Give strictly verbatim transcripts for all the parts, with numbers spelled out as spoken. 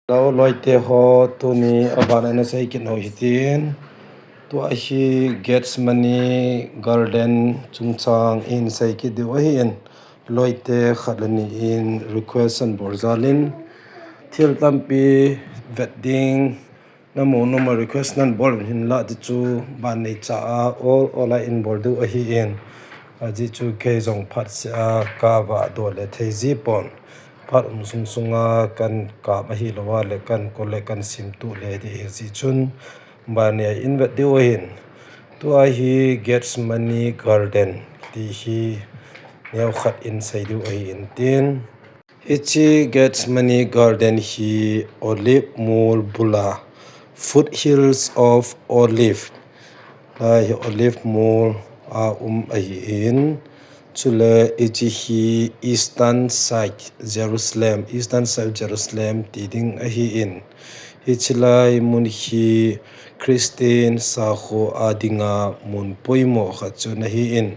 Hello, loite ho, tuni aban ana sei kit nau hitin. Tua hi Gethsemane Garden chungchang in sei kit diu ahin. Loite khat le ni in request ana bol jal in. Thil tampi vet ding namu numa request ana bol uvin hinlah ti chu ban neicha a ol ol a in bol diu ahin. Ajeh chu kei jong phat seh a kava doh le thei ji pon. Phat um sung sunga kana kap ahilou a le kana kol le kana sim tuh le ding ahi jeh chun ban nei a in vet diu ahin. Tua hi Gethsemane Garden ti hi neo khat in sei diu ahin tin. Hiche Gethsemane Garden hi Olive mol bula, foothills of Olive. Lai hi Olive mol a um ahin. Chule hiche hi Eastern Side Jerusalem, Eastern Side Jerusalem ti ding ahin. Hiche lai mun hi Christian sakho a dinga mun poimo khat chu ana hin.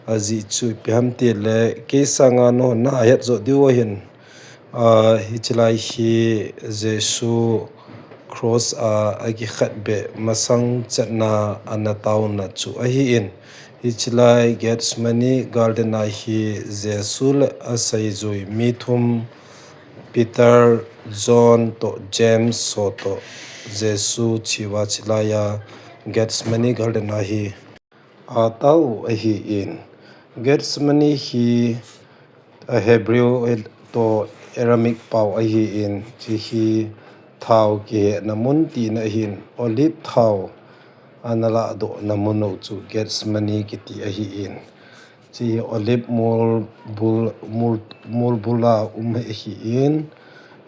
Ajeh chu ipi ham ti le kei sanga nangho nahet jo diu ahin. Ah, hiche lai hi Jesu cross a akikhetbeh masang chetna ana taona chu ahin. Hiche lai Gethsemane Garden a hi Jesu le aseijui mi thum, Peter, John toh James ho toh Jesu cheuva hiche lai a Gethsemane Garden a hi atao u ahin. Gethsemane hi a Hebrew toh Aramaic pao ahin, hiche hi thao kihehna mun tina ahin, olive thao ana lahdohna mun u chu Gethsemane kiti ahin. Hiche hi olive mol bul, mol, mol bula um ahin.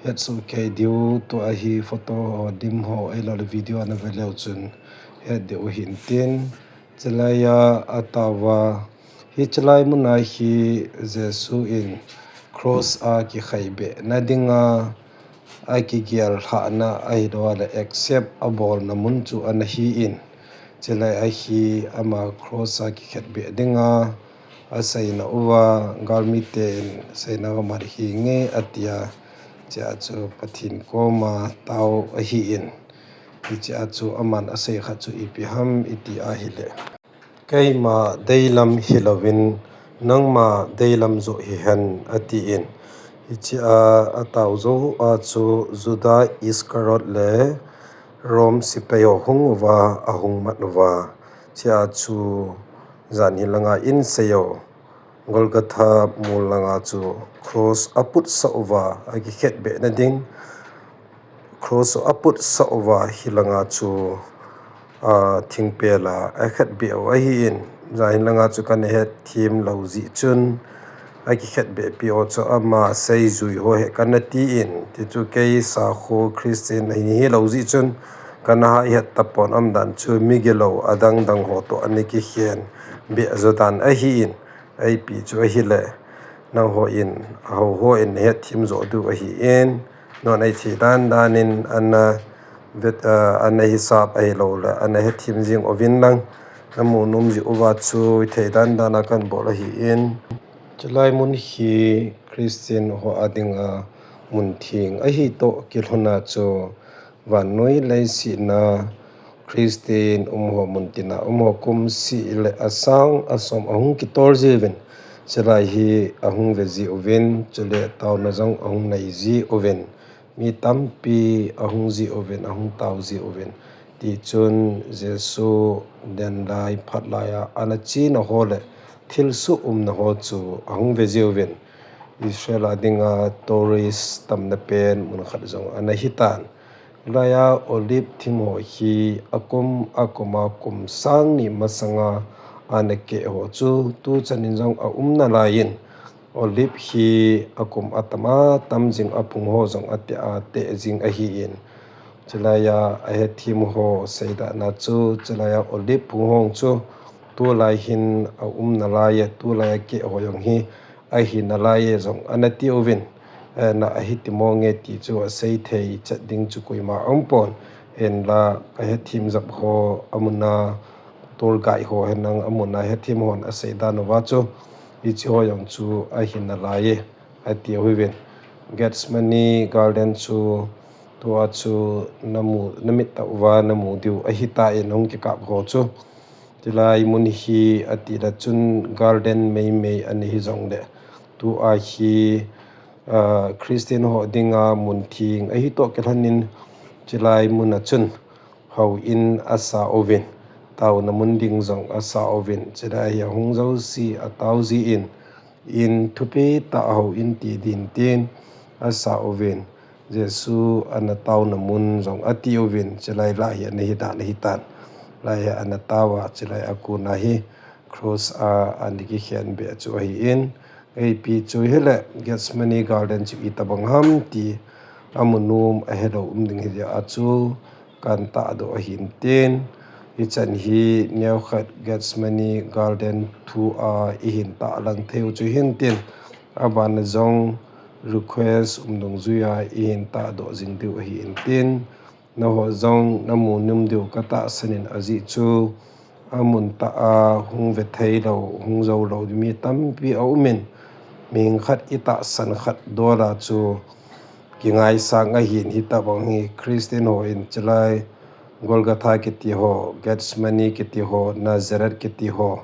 Hetsoh kei diu, tua hi photo ho, dim ho, ahilou le video ana ve leu chun het diu ahin tin. Hiche lai a ataova, hiche lai mun a hi Jesu in cross a kikhetbehna dinga akigel lhahna ahilou le accept abolna mun chu ana hin. Hiche lai a hi ama cross a kikhetbeh dinga aseina uva, galmite in seina uva, "Aman hi nge?" atia, hichea chu Pathen koma tao ahin. Hichea chu aman asei khat chu ipi ham iti ahile, "Keima deilam hilouvin, nangma deilam joh hihen," atin. Hichea atao jou a chu Juda Iscariot le Rome sepai ho ahung uva, ahung mat uva. Hichea chu jan hi langa in sei o. Golgotha mol langa chu cross aputsah uva, akikhetbehna ding. Cross aputsah uva, hilanga chu, ah, thingpel a akhetbeh u ahin. Jan hi langa chu kana hetthem lou jeh chun, akikhetbeh pi u chu ama seijui ho hi kana tin. Ti chu kei sakho Christian ahi hilou jeh chun, kana haihet tapon, umdan chu migilou adang dang ho toh ana kikhen beh jo dan ahin. Ipi chu ahile, nangho in, aho ho in nahetthem jo diu ahin, nangho in athei dan dan in ana vet, ah, ana hisap ahilou le, ana hetthem jing uvin lang, namu nom jeh uva chu ithei dan dan a kana bol ahin. Hiche lai mun hi Christian ho a dinga mun theng ahi toh kilhon a chu, vannoi leiset a Christian um ho muntin a um ho kum seh le asang asom ahung kitol jiuvin, hiche lai hi ahung ve jiuvin, chule taona jong ahung nei jiuvin, mi tampi ahung jiuvin, ahung tao jiuvin. Tichun Jesu den lai phat lai a ana chena ho le thilsoh umna ho chu ahung ve jiuvin. Israel a dinga tourist tamna pen mun khat jong ana hitan. Hilai a Olive thing ho hi akum akum a kum sang ni masanga ana keh ho chu tuchan in jong aum nalai in, Olive hi akum atam atam jing a phung ho jong ateh ateh jing ahin. Chulai a ahethem ho seidan a chu, chulai a Olive phung ho chu tulai hin aum nalai e, tulai a keh ho jong hi ahi nalai e jong ana tiuvin. Eh, na ahi ti mo nge ti chu asei thei chet ding chu koima aumpon. Hinla ahethem jep ho amun a tour guide ho henlang amun a hethem hon aseidan uva chu, hiche ho jong chu ahi nalai e, atiuvin. Gethsemane Garden chu Tua chu namu, namit tah uva namu diu ahitan hung kikap ho chu. Chulai mun hi atile chun garden meimei ana hijongle, tua hi, ah, Christian ho dinga mun theng ahi toh kilhonin, chulai muna chun houin asa uvin, taona mun ding jong asa uvin, chulai hi ahung jouse atao jin, in thupi tah a houin ti ding tin asa uvin, Jesu ana taona mun jong ati uvin, chulai lah hi ana hidan ahitan. Lai hi ana taova, chulai a kona hi cross a ana kikhen beh chu ahin, ipi chu hile Gethsemane garden chu itobang ham ti amu nom ahelou um ding hijeh a chu kan tahdoh ahin tin, hichan hi neokhat Gethsemane garden thu a ihin tahlang theiu chu hin tin, abana jong request um dungjuia ihin tahdoh jing diu ahin tin, nangho jong namu nom diu katahsan in, ajeh chu amun tah a hung ve theilou, hung joulou mi tampi aumin, mihing khat itahsan khat dola chu kingaisang ahin, hitobang hi Christian hon chulai Golgotha kiti ho, Gethsemane kiti ho, Nazareth kiti ho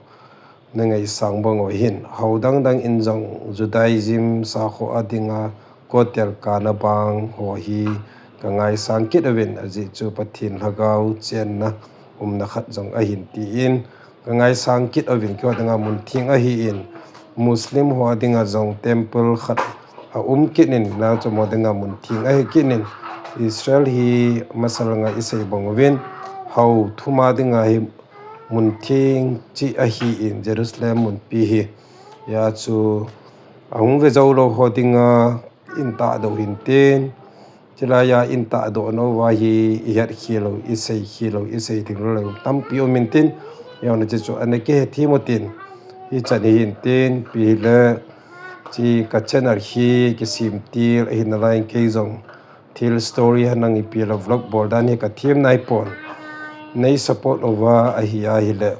nangaisang bang u hin, hou dangdang in jong Judaism sakho a dinga kotel kana bang ho hi kangaisang kit uvin, ajeh chu Pathen lhagao chenna umna khat jong ahin tin, kangaisang kit uvin, keiho dinga mun theng ahin, Muslim ho dinga jong temple khat aum kit in, naocham ho dinga mun theng ahi kit in, Israel hi masanga isei bang uvin, hou thuma dinga hi mun theng cheh ahin, Jerusalem munpi hi. Hijeh a chu ahung ve joulou ho dinga in tahdoh hin tin, chulai a in tahdoh nauva hi ihet khel lou, isei khel lou, isei ding lou tampi um in tin, hijeh a chu ana kihethem u tin, hichan hi hin tin, ipi hile hiche ka channel hi kisem til ahi nalai in, kei jong thil story hanang ipi le vlog bol dan hi kathem naipon. Nei support uva ahi ahile,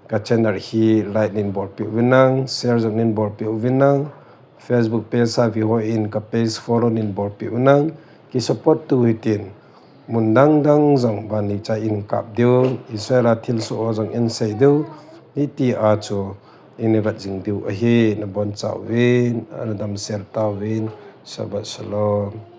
ka channel hi like nin bolpeh uvin lang, share jong nin bolpeh uvin lang, Facebook page a ve hon ka page follow nin bolpeh uvin lang, kisupport tu hitin. Mun dangdang jong ban neocha in kap diu, Israel a thilsoh ho jong in sei diu, hitia chu in vet jing diu ahi, nabonchauvin, ana damsel tauvin, Shabbat Shalom.